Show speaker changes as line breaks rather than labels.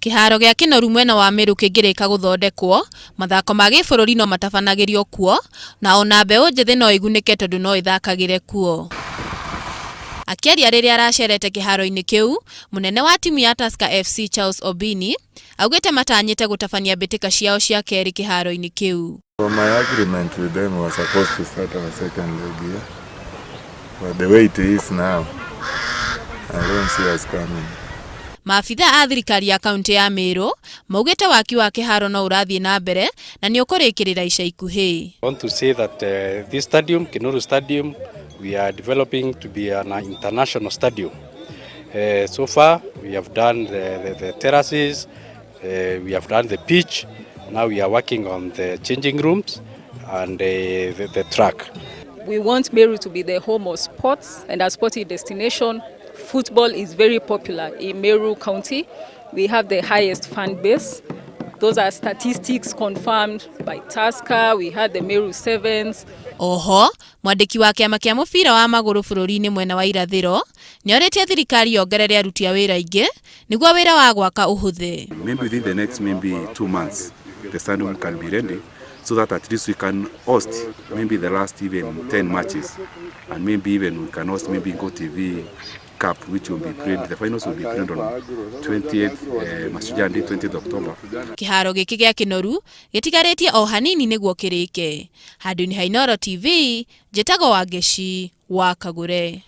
Kĩharo gĩa Kĩnoru mwena wa Meru kĩngĩrĩka gũthondekwo, mathako ma gĩbũrũri no matabanagĩrio kuo, na ona mbeũ njĩthĩ no ĩgunĩke tondũ no ĩthakagĩre kuo. Akĩaria rĩrĩa aracerete kĩharo-inĩ kĩu, mũnene wa timu ya Tusker FC Charles Obini, augĩte matanyĩte gũtabania mbĩtĩka ciao cia kerĩ kĩharo-inĩ kĩu.
So my agreement with them was supposed to start our second leg here. But the way it is now, I don't see us coming.
Maabitha a thirikari ya kaunti ya Meru maugĩte waki wa kĩharo no ũrathiĩ na mbere na nĩ ũkũrĩkĩrĩra ica ikuhĩ.
I want to say that this stadium, Kinoru Stadium, we are developing to be an international stadium. So far, we have done the terraces, we have done the pitch. Now we are working on the changing rooms and the track.
We want Meru to be the home of sports and a sporting destination. Football is very popular in Meru County. We have the highest fan base. Those are statistics confirmed by Tusker. We had the Meru Sevens.
Oho, mwandĩki wa kĩama kĩa mũbira wa magũrũ bũrũri-inĩ mwena wa irathĩro nĩorĩtie thirikari yongerere aruti a wĩra aingĩ nĩguo wĩra wa gwaka ũhũthe.
Maybe within the next maybe 2 months, the stadium can be ready so that at least we can host maybe the last even 10 matches and maybe even we can host maybe Go TV Cup, which will be played, the finals will be played on 20th, Mashujaa Day, 20th October.
Kĩharo gĩkĩ gĩa Kĩnoru gĩtigarĩtie o hanini nĩguo kĩrĩke. Handũ-inĩ ha Inooro TV, njĩtagwo Wangeci wa Kagũre.